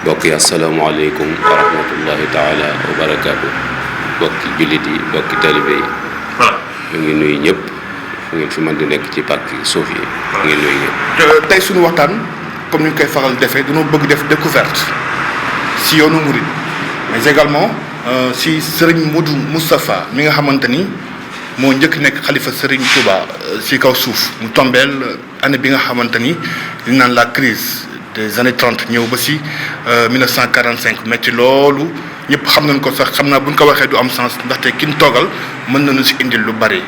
mbokk yi asalaamaaleykum wa rahmatullahi taala wa barakaatu mbokki jullit yi mbokki talibe yi ñu ngi nuyu ñëpp fu ngeen fi mën di nekk ci pàkk suuf yi ñu ngi nuyu ñëpp. tey suñu waxtaan comme ni ñu koy faral defee dañoo bëgg def découverte si yoonu Mouride mais également si Serigne Modou Moustapha mi nga xamante ni moo njëkk nekk xalifa Serigne Touba si kaw suuf mu tombeel année bi nga xamante ni li naan la crise des années 30 ñëw ba si 1945 metti loolu ñëpp xam nañ ko sax xam naa bu ñu ko waxee du am sens ndaxte ki ñu toogal mën nañu si indil lu bari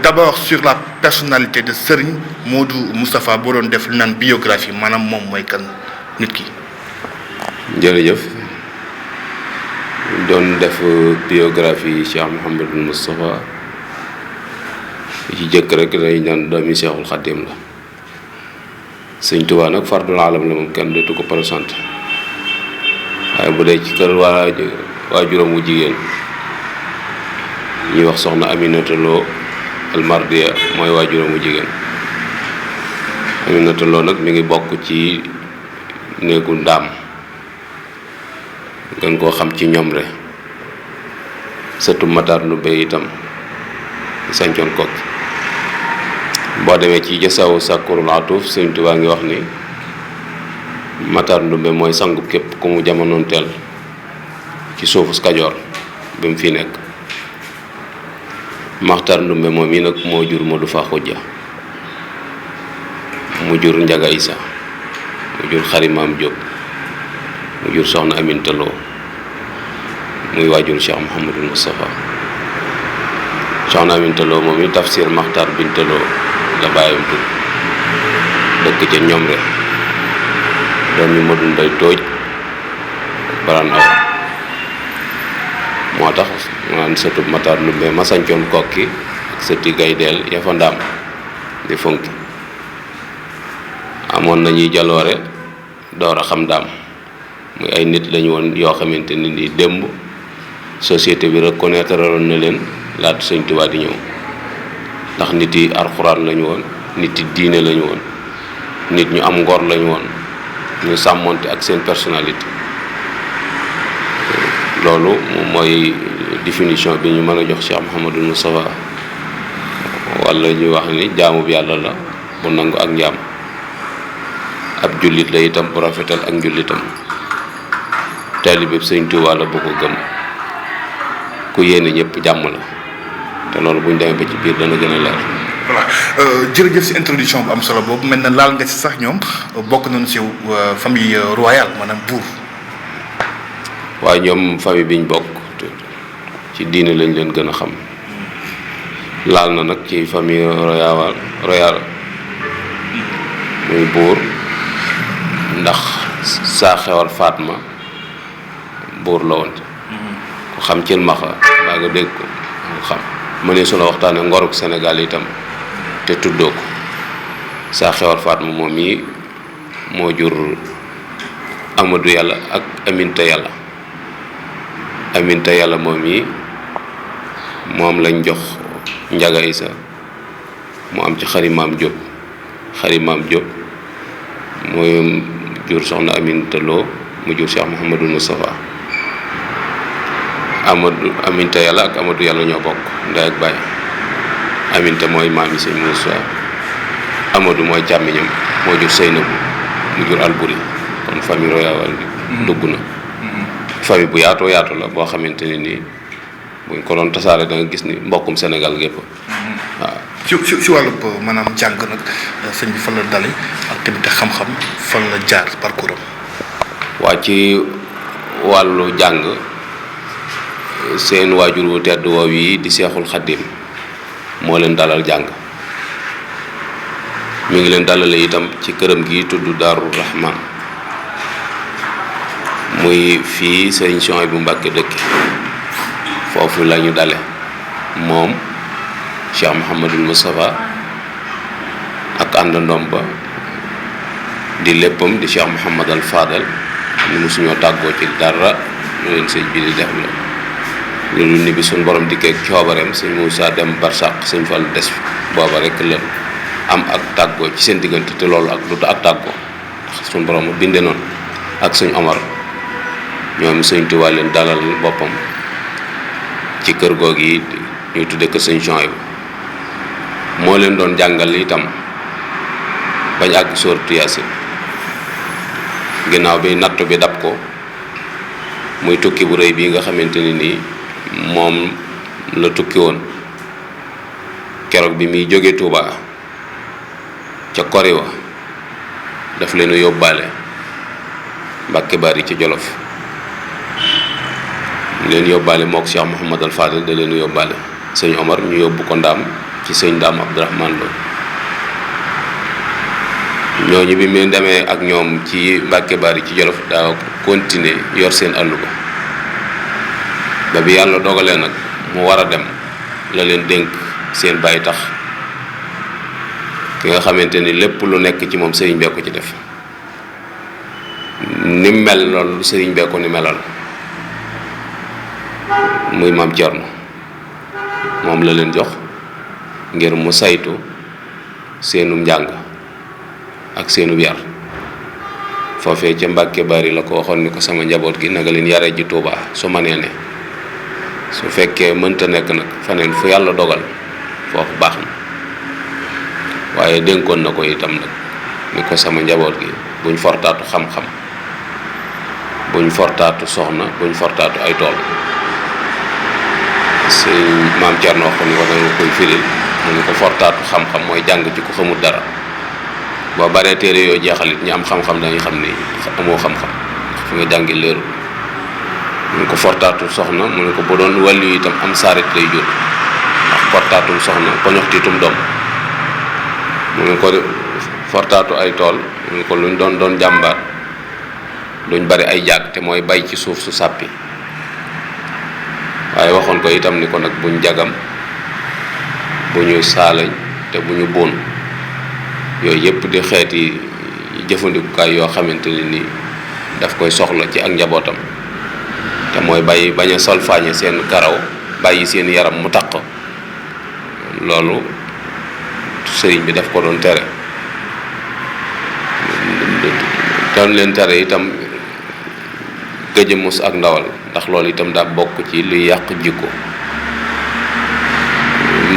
d'abord sur la personnalité de Serigne Modou Moustapha boo doon def li naan biographie maanaam moom mooy kan nit ki. jërëjëf doon def biographie Cheikh Mouhamadul Moustapha ci jëkk rek day ñaan doomi Cheikhul Khadim la. Sëñ Tuubaa nag fardul alam la moom kenn dootu ko présenté waaye bu dee ci kër waajuram wu jigéen ñuy wax soxna Aminata Lo almardiya mooy waajuram wu jigéen. Aminata Lo nag mi ngi bokk ci néegu ndaam gën koo xam ci ñoom re sëtu Matar lu bay itam sancoon Kokki. boo demee ci jësawu sàkkurul atuuf Sëñ Tuubaa ngi wax ni Matar Ndumbe mooy sangub képp ku mu jamonoon teel ci suufu Kajoor bi mu fi nekk. Maxtar Ndumbe moom yi nag moo jur Modou Fa Xujja mu jur Njaga Isa mu jur Xarimaam Jóob mu jur soxna Aminta Lo muy waajur Cheikh Mouhamadul Moustapha. soxna Aminta Lo moom yi tafsir Maxtar Binta Lo la bàyyam tudd dëkk ca ñoom rek doom yi Modou Mbay Tooj Baran Awa moo tax naan sëtub Matar Ndumbe ma sancoon Kokki ak sëti Gaydeel ya fa ndaam di funki amoon nañuy jaloore door a xam ndaam muy ay nit lañu woon yoo xamante ni di démb société bi reconnaître woon na leen laata Sëñ Tuubaa di ñëw ndax nit yi alxuraan lañu woon nit yi diine lañu woon nit ñu am ngor lañu woon ñu sàmmonte ak seen personnalité loolu moom mooy définition bi ñu mën a jox Cheikh Mouhamadul Moustapha wala ñu wax ni jaamu bi yàlla la bu nangu ak njaam ab jullit la itam bu rafetal ak njullitam taalibe Sëñ Tuubaa la bu ko gëm ku yéene ñëpp jàmm la te loolu bu ñu demee ba ci biir dana gën a leer. voilà jërëjëf si introduction bu am solo boobu mel na laal nga si sax ñoom bokk nañu si famille royale maanaam buur. waaye ñoom famille biñ bokk ci diine lañ leen gën a xam laal na nag ci famille royale muy buur ndax saa xewar Fatma buur la woon ku xam ci maxa baa nga dégg ko xam. mënee su la waxtaanee ngoruk Sénégal itam te tuddoo ko saa xewar Fatma moom yi moo jur Amadou Yàlla ak Aminta Yàlla Aminta Yàlla moom yi moom lañ jox Njaga Isa mu am ci Xarimaam Jóob Xarimaam Jóob mooy jur soxna Aminta Lo mu jur Cheikh Mouhamadul Moustapha Aminta Yàlla ak Amadou Yàlla ñoo bokk ndey ak baay Aminta mooy maami Sëñ Moussa Amadou mooy càmmiñam moo jur Seynabu mu jur Alburi kon famille royale bi dugg na famille bu yaatoo yaatu la boo xamante ne nii buñ ko doon tasaare da nga gis ni mbokkum Sénégal gépp waaw. si wàllu maanaam jàng nag sëñ bi fan la dale ak tamit xam-xam fan la jaar parcours am. waa ci wàllu jàng seen waajur wu tedd woow yi di Seexul Xaddim moo leen dalal jàng mi ngi leen dalale itam ci këram gi tudd Daaru Rahman muy fii sëñ Souhaïbou Mbacké dëkk foofu la ñu dale moom Cheikh Mouhamadul Moustapha ak àndandoom ba di léppam di Cheikh Mouhamadal Fadal ni mosuñoo tàggoo ci dara lu leen sëñ bi di def la loolu ni bi suñ borom dikkee coobareem sëñ Moussa dem barsàq sëñ Fall des booba rek la am ak tàggoo ci seen diggante te loolu ak du ak tàggoo ndax suñ borom binde noonu ak sëñ Omar ñoom sëñ Tuubaa leen dalal boppam ci kër googu yi ñuy tudde kër sëñ Souhaïbou moo leen doon jàngal itam bañ àgg sóoratu Yaasin ginnaaw bi nattu bi dab ko muy tukki bu rëy bii nga xamante ni nii moom la tukki woon keroog bi muy jóge Touba ca kori wa daf leen yóbbaale Mbàkke Bari ci Jolof leen yóbbaale mook Cheikh Mouhamadal Fadel da leen yóbbaale sëñ Omar ñu yóbbu ko Ndaam ci sëñ Ndaam Abdourahmane Lo ñooñu bi mu demee ak ñoom ci Mbàkke Bari ci Jolof daa continuer yor seen àll ba bi yàlla dogalee nag mu war a dem la leen dénk seen bàyyi tax ki nga xamante ni lépp lu nekk ci moom sëriñ bee ko ci def ni mel loolu sëriñ bee ko ni melal muy maam Cerno moom la leen jox ngir mu saytu seenum njàng ak seenub yar foofee ca Mbàkke Bari la ko waxoon ni ko sama njaboot gi nanga leen yare ji Tuubaa su ma nee ne su fekkee mënta nekk nag faneen fu yàlla dogal foofu baax na waaye dénkoon na ko itam nag ni ko sama njaboot gi buñ fortaatu xam-xam buñ fortaatu soxna buñ fortaatu ay tool sëñ maam Cerno wax ko ni ko danga koy firil mu ni ko fortaatu xam-xam mooy jàng ci ku xamul dara boo baree téere yoo jeexalit ñi am xam-xam dañuy xam ni amoo xam-xam fi nga jàngi leeru mu ne ko fortaatu soxna mu ne ko bu doon wàllu itam am saarit lay jur ndax fortaatum soxna poñoxtiitum doom mu ne ko fortaatu ay tool mu ne ko luñ doon jàmbaar luñ bari ay jàgg te mooy bay ci suuf su sàppi waaye waxoon ko itam ni ko nag buñ jagam bu ñu saalañ te bu ñu bon yooyu yëpp di xeeti jëfandikukaay yoo xamante ne ni daf koy soxla ci ak njabootam te mooy bàyyi bañ a solfaañe seen karaw bàyyi seen yaram mu taq loolu sëriñ bi daf ko doon tere doon leen tere itam gëj a mus ak ndawal ndax loolu itam daa bokk ci luy yàq jikko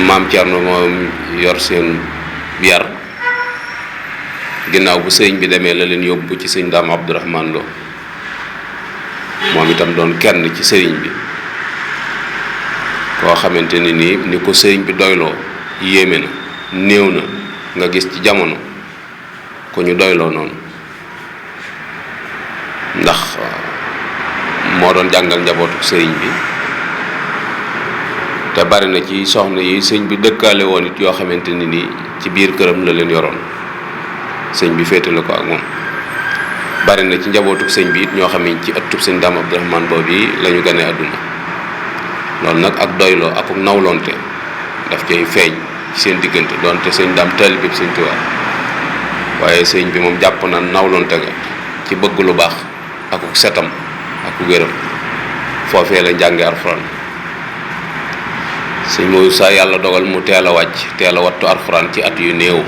maam Cerno moom yor seen yar ginnaaw bu sëriñ bi demee la leen yóbbu ci sëñ Daam Abdourahmane Lo moom itam doon kenn ci sëriñ bi koo xamante ni nii ni ko sëriñ bi doyloo yéeme na néew na nga gis ci jamono ku ñu doyloo noonu ndax moo doon jàngal njabootu sëriñ bi te bari na ci soxna yi sëñ bi dëkkaale woon it yoo xamante ni nii ci biir këram la leen yoroon sëñ bi féetale ko ak moom bari na ci njabootu sëñ bi it ñoo xam ne ci ëttub sëñ Daam Abdourahmane boobu yi la ñu gane àdduna loolu nag ak doyloo ak nawlonte daf cay feeñ ci seen diggante doonte sëñ Daam taalibe bi sëñ Tuubaa waaye sëñ bi moom jàpp na nawlonte ga ci bëgg lu baax ak setam ak wéram foofee la njànge alxuraan sëñ mooy saa yàlla dogal mu teel a wàcc teel a wattu alxuraan ci at yu néew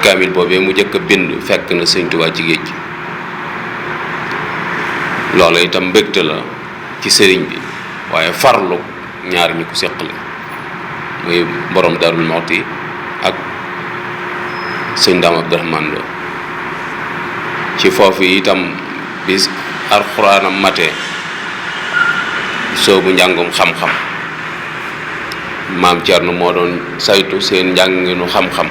kaamil boobee mu njëkk a bind fekk na sëñ Tuubaa ci géej gi loolu itam mbégte la ci sëriñ bi waaye farlu ñaar ñi ko seqale muy borom Daarul Muxti ak sëñ Daam Abdourahmane Lo ci foofu itam bis alxuraanam mate soobu njàngum xam-xam maam Cerno moo doon saytu seen njànginu xam-xam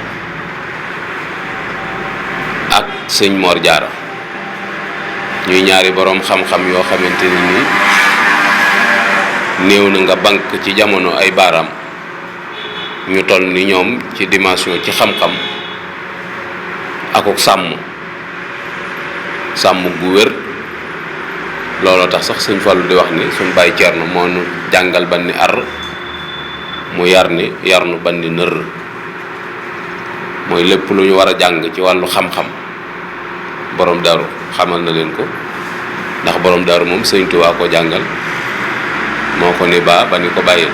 ak sëñ Mor Jaara ñuy ñaari boroom xam-xam yoo xamante ni nii néew na nga bank ci jamono ay baaraam ñu toll ni ñoom ci dimension ci xam-xam akuk sàmm gu wér looloo tax sax sëñ Fallu di wax ni suñ bàyyi Cerno moo nu jàngal ban ni ar mu yar nu ban ni nër mooy lépp lu ñu war a jàng ci wàllu xam-xam borom daaru xamal na leen ko ndax borom daaru moom sëñ Tuubaa ko jàngal moo ko ni ba ni ko bàyyil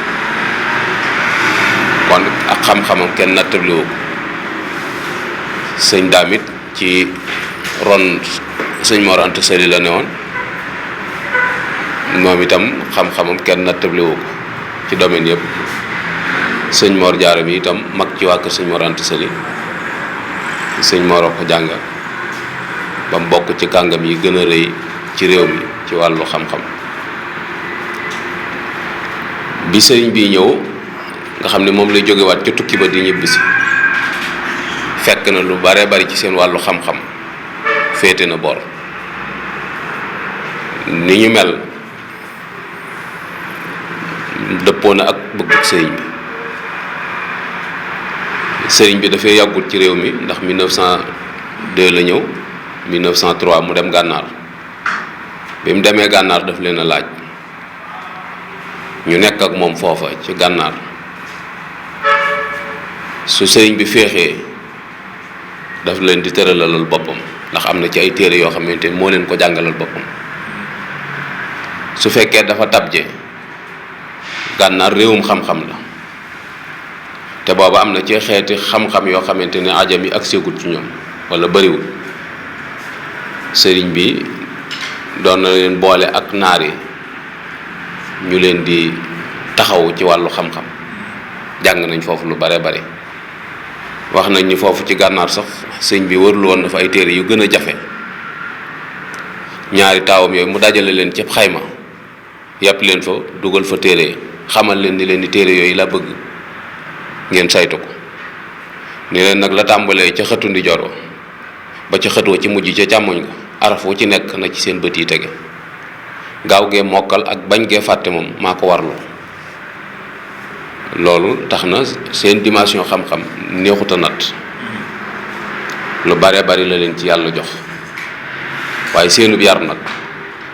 kon ak xam-xamam kenn nattabliwu ko sëñ Daam it ci ron sëñ Mor Anta Sali la ne woon moom itam xam-xamam kenn nattabliwu ko ci domaine yëpp. sëñ Mor Jaara bi itam mag ci waa kër sëñ Mor Anta Sali sëñ Mor ko jàngal ba mu bokk ci kàngam yi gën a rëy ci réew mi ci wàllu xam-xam. bi sëriñ bi ñëw nga xam ne moom lay jógewaat ca tukki ba di ñibbisi fekk na lu bare bari ci seen wàllu xam-xam féete na boor ni ñu mel dëppoo na ak bëgg sëriñ bi dafay yàggut ci réew mi ndax 1902 la ñëw 1903 mu dem gànnaar bi mu demee gànnaar daf leen a laaj ñu nekk ak moom foofa ci gànnaar su sëriñ bi féexee daf leen di tëralalal boppam ndax am na ci ay téere yoo xamante ni moo leen ko jàngalal boppam su fekkee dafa tabje gànnaar réewum xam-xam la te booba am na ci xeeti xam-xam yoo xamante ne ajam yi ak segut ci ñoom wala bariwul sëriñ bi doon na leen boole ak naar yi ñu leen di taxaw ci wàllu xam-xam jàng nañ foofu lu bare bare wax nañ ni foofu ci gànnaar sax sëñ bi wërlu woon na fa ay téere yu gën a jafe ñaari taawam yooyu mu dajale leen ci xayma yàpp leen fa dugal fa téere xamal leen ni leen di téere yooyu la bëgg ngeen saytu ko ni leen nag la tàmbalee ca xëtu ndijoor wa ba ca xët wa ci mujj ca càmmoñ ga araf wu ci nekk na ci seen bët yi tege gaaw gee mokkal ak bañ gee fàtte moom maa ko warlu loolu tax na seen dimension xam-xam neexut a natt lu bare bari la leen ci yàlla jox waaye seenub yar nag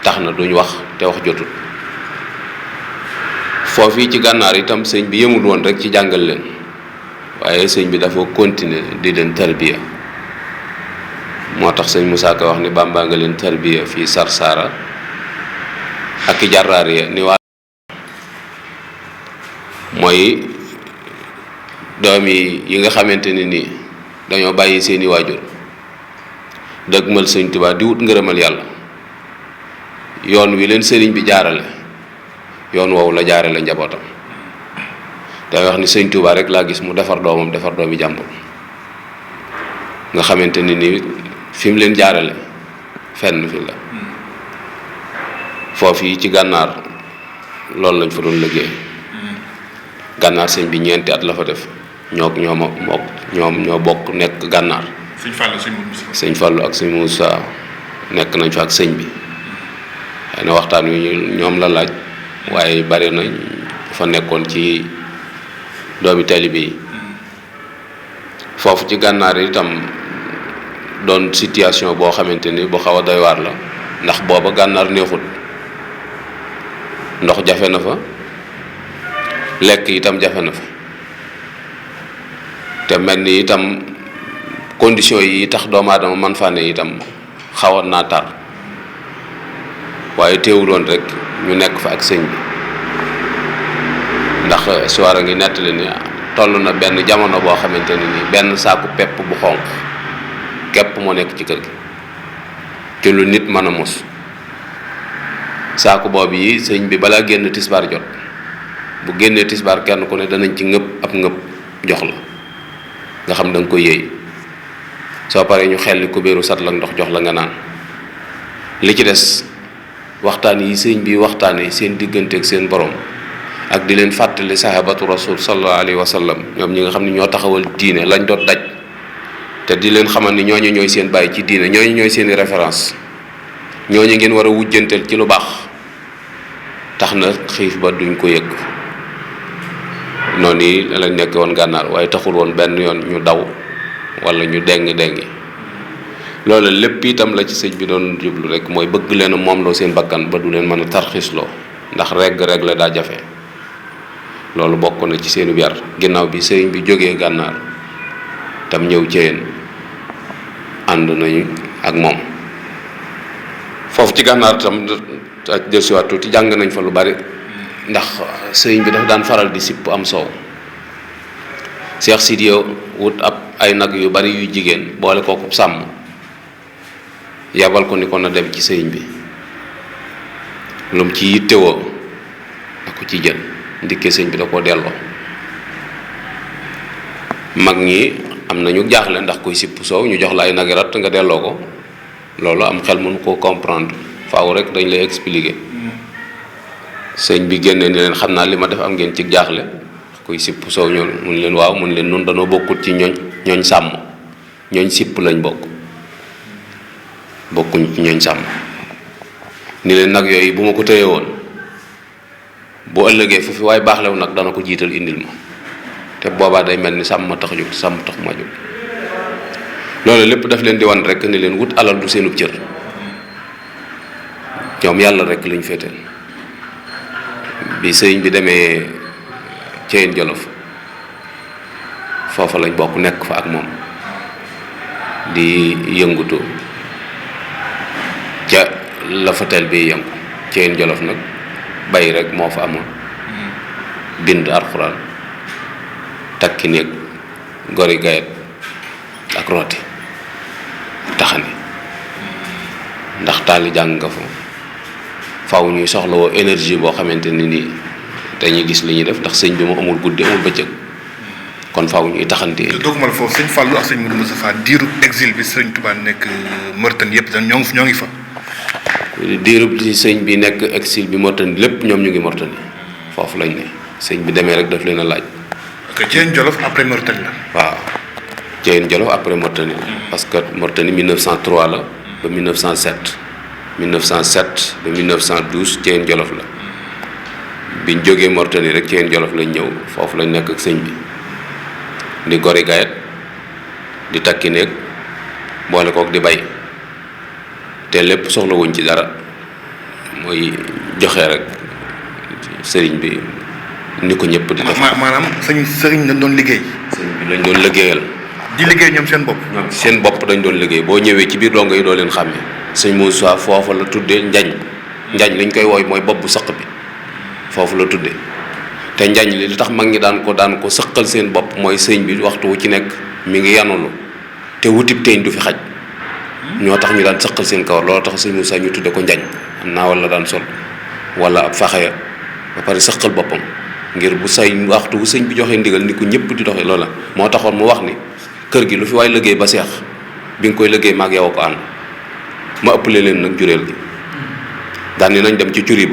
tax na duñ wax te wax jotul foofii ci gànnaar itam sëñ bi yemul woon rek ci jàngal leen waaye sëñ bi dafa continuer di leen tarbiya moo tax sëñ Moussa Ka wax ni Bàmbaa nga leen tarbiya fii Sarsara ak i jarraariya ni waa mooy doom yi nga xamante ni nii dañoo bàyyi seeni waajur dëgmal sëñ Tuubaa di wut ngërëmal yàlla yoon wi leen sëriñ bi jaarale yoon woowu la jaarale njabootam day wax ni sëñ Tuubaa rek laa gis mu defar doomam defar doomi jàmbur nga xamante ni nii fi mu leen jaarale fenn fi la foofu yi ci gànnaar loolu lañ fa doon liggéey gànnaar sëñ bi ñeenti at la fa def ñoo bokk nekk gànnaar sëñ Fallu ak sëñ Moussa nekk nañ fa ak sëñ bi xëy na waxtaan wi ñoom la laaj waaye bari na fa nekkoon ci doomi taalibe yi foofu ci gànnaar itam doon situation boo xamante ni bu xaw a doy waar la ndax booba gànnaar neexut ndox jafe na fa lekk itam jafe na fa te mel ni itam conditions yi tax doomu aadama man faa ne itam xawoon naa tar waaye teewuloon rek ñu nekk fa ak sëñ bi ndax soir a ngi nettali ni toll na benn jamono boo xamante ne ni benn saaku pepp bu xonq képp moo nekk ci kër gi ci lu nit mën a mos saaku boobu yi sëñ bi balaa génn tisbaar jot bu génnee tisbaar kenn ku ne danañ ci ngëpp ab ngëpp jox la nga xam da nga koy yëy soo paree ñu xelli kubéeru sat la ndox jox la nga naan li ci des waxtaan yi sëñ bi waxtaanee seen diggante ak seen borom ak di leen fàttali sahabatu rasul sallallahu alayhi wa sallam ñoom ñi nga xam ne ñoo taxawal diine lañ doon daj te di leen xamal ni ñooñu ñooy seen bàyyi ci diine ñooñu ñooy seeni référence ñooñu ngeen war a wujjanteel ci lu baax tax na xiif ba duñ ko yëg noonu yi lañ nekk woon gànnaar waaye taxul woon benn yoon ñu daw wala ñu déngi loolu lépp itam la ci sëñ bi doon jublu rek mooy bëgg leen moom loo seen bakkan ba du leen mën a tarxisloo ndax regg la daa jafe loolu bokk na ci seenu yar ginnaaw bi sëriñ bi jógee gànnaar tam ñëw Ceyeen ànd nañu ak moom foofu ci gànnaar tam ak dellusiwaat tuuti jàng nañ fa lu bari ndax sëriñ bi dafa daan faral di sipp am soow Cheikh Sidiya wut ab ay nag yu bari yu jigéen boole kooku sàmm yabal ko ni ko na dem ci sëriñ bi lu mu ci yittewoo da ko ci jël ndikkee sëñ bi da koo delloo. mag ñi am nañu jaaxle ndax kuy sipp soow ñu jox la ay nagi rat nga delloo ko loolu am xel mënu koo comprendre faaw rek dañ lay expliquer. sëñ bi génne ni leen xam naa li ma def am ngeen ci jaaxle kuy sipp soow ñoom mun leen waaw mun leen nun danoo bokkut ci ñooñ sàmm ñooñ sipp lañ bokkuñ ci ñooñ sàmm ni leen nag yooyu bu ma ko tëye woon bu ëllëgee fu fi waaye baaxlew nag dana ko jiital indil ma te boobaa day mel ni sàmm ma tax a jóg sàmm tax ma jóg. loolu lépp daf leen di wan rek ni leen wut alal du seenub cër ñoom yàlla rek lañ féeteel. bi sëriñ bi demee Ceyeen Jolof foofa lañ bokk nekk fa ak moom di yëngutu ca la fa teel bi yëngu. Ceyeen Jolof nag bay rek moo fa amoon bind alxuraan takki néeg gori gayet ak rooti taxani ndax taali jàng nga fa faaw ñuy soxlawoo énergie boo xamante ni nii dañuy gis li ñuy def ndax sëñ bi mu amul guddi amul bëccëg kon faaw ñuy taxante. doguma la foofu sëñ Fallou ak sëñ Modou Moustapha diiru exil bi sëñ Touba nekk Mauritanie yëpp dañ ñoo ngi fa. diirub li sëñ bi nekk exil bi Mauritanie lépp ñoom ñu ngi Mauritanie foofu lañ ne sëñ bi demee rek daf leen a laaj. ok Ceyeen Jolof après Mauritanie la. waaw Ceyeen Jolof après Mauritanie la. parce que Mauritanie 1903 la ba 1907. 1907 ba 1912 Ceyeen Jolof la biñ jógee Mauritanie rek Ceyeen Jolof lañ ñëw foofu lañ nekk ak sëñ bi di gori gayet di takki néeg boole kook di bay te lépp soxla wuñ ci dara mooy joxe rek sëriñ bi ni ko ñëpp di def. maanaam sëriñ dañ doon liggéey. sëriñ bi lañ doon liggéeyal. di liggéey ñoom seen bopp. ñoom seen bopp dañ doon liggéey boo ñëwee ci biir dongo yi doo leen xàmme. sëñ Moussa foofu la tuddee njañ liñ koy wooy mooy bopp bu sëq bi foofu la tuddee te njañ li tax mag ñi daan ko sëqal seen bopp mooy sëñ bi waxtu wu ci nekk mi ngi yanulu te wutib teeñ du fi xaj ñoo tax ñu daan sëqal seen kawar loolu tax sëñ Moussa ñu tudde ko njañ am naa wala daan sol wala ab faxaya ba pare sëqal boppam ngir bu say waxtu bu sëñ bi joxee ndigal ni ko ñëpp di doxee loola moo taxoon mu wax ni kër gi lu fi waay liggéey ba seex bi nga koy liggéey maag yow ko ànd ma ëppale leen nag jureel gi daan ni nañ dem ci curi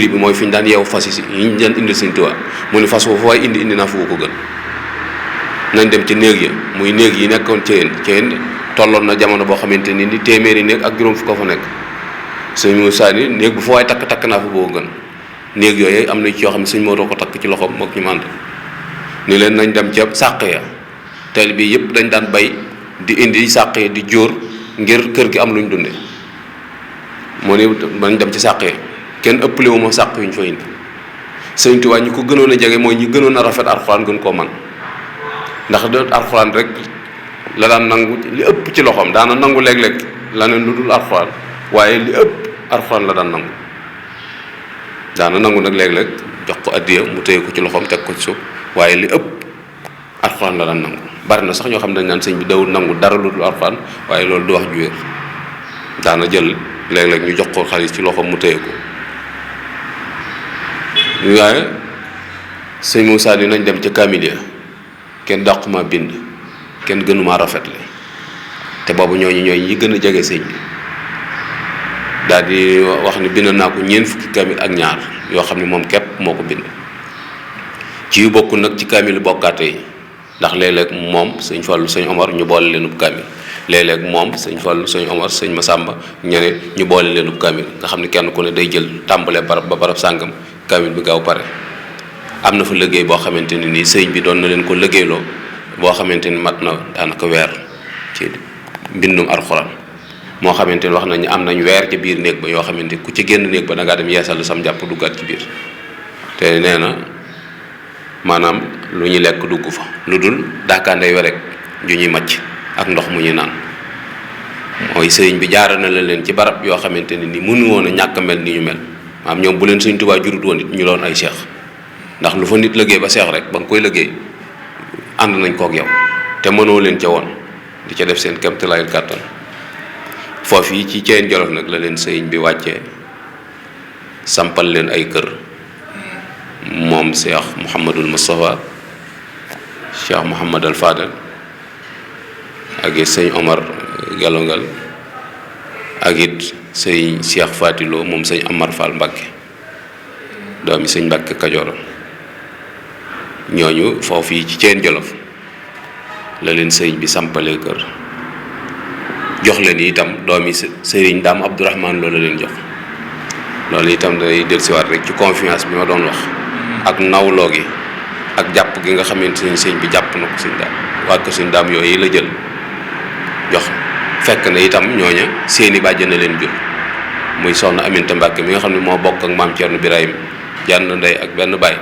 bi mooy fi ñu daan yeewu fas yi ñu daan indi sëñ Tuubaa mu ni fas foofu waaye indi naa fu ko gën nañ dem ci néeg ya muy néeg yi nekkoon Ceyeen tolloon na jamono boo xamante ni téeméeri néeg ak juróom fu ko fa nekk sëñ Moussa ni néeg bu fa waay takk naa fa boo gën néeg yooyu am na ci yoo xam ne sëñ Modou ko takk ci loxoom mook ñu mànd ni leen nañ dem ca sàq ya teel bi yëpp dañ daan bay di indi sàq ya di jóor ngir kër gi am luñ dunde moo ni nañ dem ci sàq ya kenn ëppale wu ma sàq yuñ fa indi sëñ Tuubaa ñi ko gënoon a jege mooy ñi gënoon a rafet alxuraan gën koo man ndax de alxuraan rek la daan nangu li ëpp ci loxoom daana nangu léeg-léeg la ne lu dul alxuraan waaye li ëpp alxuraan la daan nangu daana nangu nag léeg-léeg jox ko addiya mu téye ko ci loxoom teg ko ci suuf waaye li ëpp alxuraan la daan nangu bari na sax ñoo xam ne dañ naan sëñ bi dawul nangu dara lu dul alxuraan waaye loolu du wax ju wér daana jël léeg-léeg ñu jox ko xaalis ci loxoom mu téye ko waaye sëñ Moussa ni nañ dem ca kaamil ya kenn dàquma bind kenn gënumaa rafetle te boobu ñooñu ñooy ñi gën a jege sëñ bi daal di wax ni bind naa ko ñeent fukki kaamil ak ñaar yoo xam ne moom képp moo ko bind ci yu bokk nag ci kaamil bokkaate yi ndax léeg-léeg moom sëñ Fallu sëñ Omar ñu boole leenub kaamil léeg-léeg moom sëñ Fallu sëñ Omar sëñ Masamba ñeneen ñu boole leenub kaamil nga xam ne kenn ku ne day jël tàmbalee barab ba barab sàngam kaamil bi gaaw pare am na fa liggéey boo xamante ne nii sëñ bi doon na leen ko liggéeyloo boo xamante ni mat na daanaka weer ci mbindum alxuraan moo xamante ni wax nañu am nañ weer ci biir néeg ba yoo xamante ku ci génn néeg ba da ngaa dem yeesal sam jàpp duggaat ci biir te nee na maanaam lu ñuy lekk dugg fa lu dul daakaanday we rek ju ñuy macc ak ndox mu ñu naan mooy sëriñ bi jaara na la leen ci barab yoo xamante ne ni mënu woon a ñàkk mel ni ñu mel maanaam ñoom bu leen Sëriñ Tuubaa jurut woon it ñu doon ay seex ndax lu fa nit liggéey ba seex rek ba nga koy liggéey ànd nañ kook yow te mënoo leen ca woon di ca def seen kéemtalaayul kàttan foofu yi ci Ceyeen Jolof nag la leen sëriñ bi wàccee sampal leen ay kër moom Cheikh Mouhamadul Moustapha Cheikh Mouhamad al Fadal ak it sëñ Omar Gelongal ak it sëñ Cheikh Fatilo moom sëñ Amar Fall Mbàkke doomi sëñ Mbàkke Kajoor ñooñu foofu yi ci Ceen Jolof la leen sëñ bi sampalee kër jox leen itam doomi sëriñ Daam Abdourahman loolu la leen jox loolu itam day dellusiwaat rek ci confiance bi ma doon wax ak nawloo gi ak jàpp gi nga xamante ne sëñ bi jàpp na ko sëñ daam waa ko sëñ daam yooyu la jël jox fekk na itam ñooña seeni bàjjen na leen jur muy soxna Aminta Mbàkke mi nga xam ne moo bokk ak maam Cerno Birahim jànn ndey ak benn baay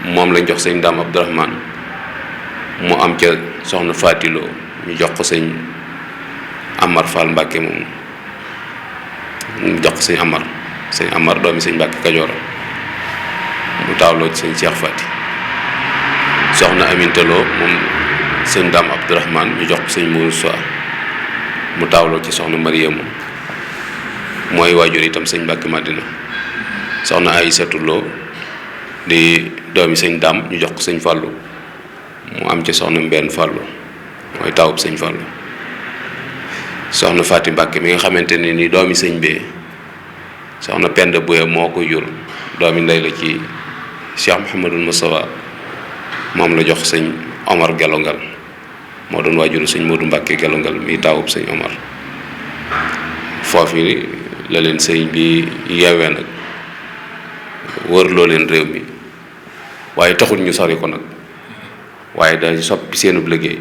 moom lañ jox sëñ daam Abdourahman mu am ca soxna Fatilo ñu jox ko sëñ Amar Fall Mbàkke moom mu jox ko sëñ Amar doomi sëñ Mbàkke Kajoor mu taawloo ci sëñ Cheikh Fati soxna Aminta Lo moom sëñ daam Abdourahman ñu jox ko sëñ Moussa mu taawloo ci soxna Mariyamu mooy waajur itam sëñ Mbàkke Madina soxna Aysatu Lo di doomi sëñ daam ñu jox ko sëñ Fàllu mu am ci soxna Mbenn Fàllu mooy taawub sëñ Fàllu soxna Faati Mbàkke mi nga xamante ne ni doomi sëñ bee soxna Penda Buye moo ko jur doomi ndey la ci Cheikh Mouhamadul Moustapha moom la jox sëñ Omar Gelongal moo doon waajuru sëñ Modou Mbàkke Gelongal mi taawub sëñ Omar foofu la leen sëñ bi yeewee nag wër loo leen réew mi waaye taxul ñu sori ko nag waaye dañu soppi seenub liggéey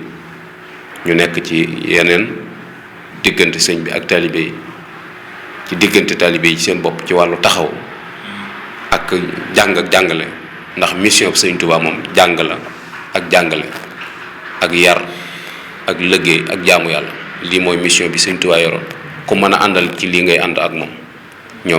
ñu nekk ci yeneen diggante sëñ bi ak taalibe yi ci diggante taalibe yi ci seen bopp ci wàllu taxaw ak jàng ak jàngale ndax mission bi sëñ Tuubaa moom jàng la ak jàngale ak yar ak liggéey ak jaamu yàlla lii mooy mission bi sëñ Tuubaa yoroon ku mën a àndal ci lii ngay ànd ak moom